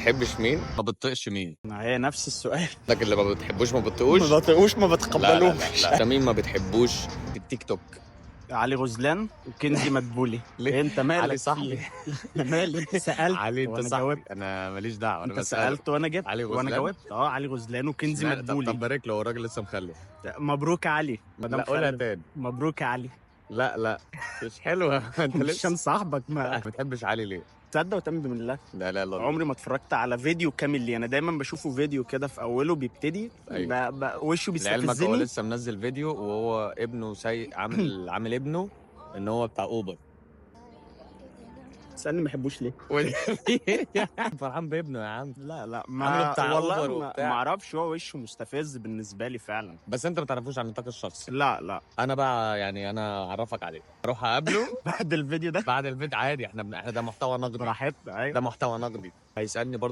بتحبش مين؟ ما بتطيقش مين؟ ما هي نفس السؤال. لك اللي ما بتحبوش ما بتطيقوش. ما بطيقوش، ما لا لا. بتقبلوش. لا لا، مين ما بتحبوش في التيك توك؟ علي غزلان وكنزي مدبولي. ليه؟ انت مالك؟ علي صاحبي. أنا مالي؟ انت سالت علي انت وأنا صاحبي. جاوبت. انا ماليش دعوه، انا انت بسألك. سالت وانا جبت. علي وانا غزلان؟ جاوبت، اه، علي غزلان وكنزي لا، طب مدبولي. طب بارك له، هو الراجل لسه مخلف. مبروك يا علي، ما دام لا، قولها خلف. تاني. مبروك يا علي. لا لا، مش حلوه، انت مش لسه عشان صاحبك ما ما بتحبش علي ليه؟ تصدق وتؤمن بالله؟ لا لا لا. عمري ما اتفرجت على فيديو كامل ليه، انا دايما بشوفه فيديو كده في اوله بيبتدي وشه لعلمك هو بيستفزني. لسه منزل فيديو وهو ابنه سايق، عامل ابنه ان هو بتاع اوبر. تسالني ما بحبوش ليه؟ فرحان بابنه يا عم. لا لا، عامله ما بتاع والله أوبر ما وبتاع. ما اعرفش، هو وشه مستفز بالنسبة لي فعلا. بس انت ما تعرفوش على النطاق الشخصي؟ لا لا. انا بقى يعني انا اعرفك عليه، اروح اقابله. بعد الفيديو ده؟ بعد الفيديو عادي، احنا ده محتوى نقدي. براحتنا، ايوه. ده محتوى نقدي، هيسالني برضو.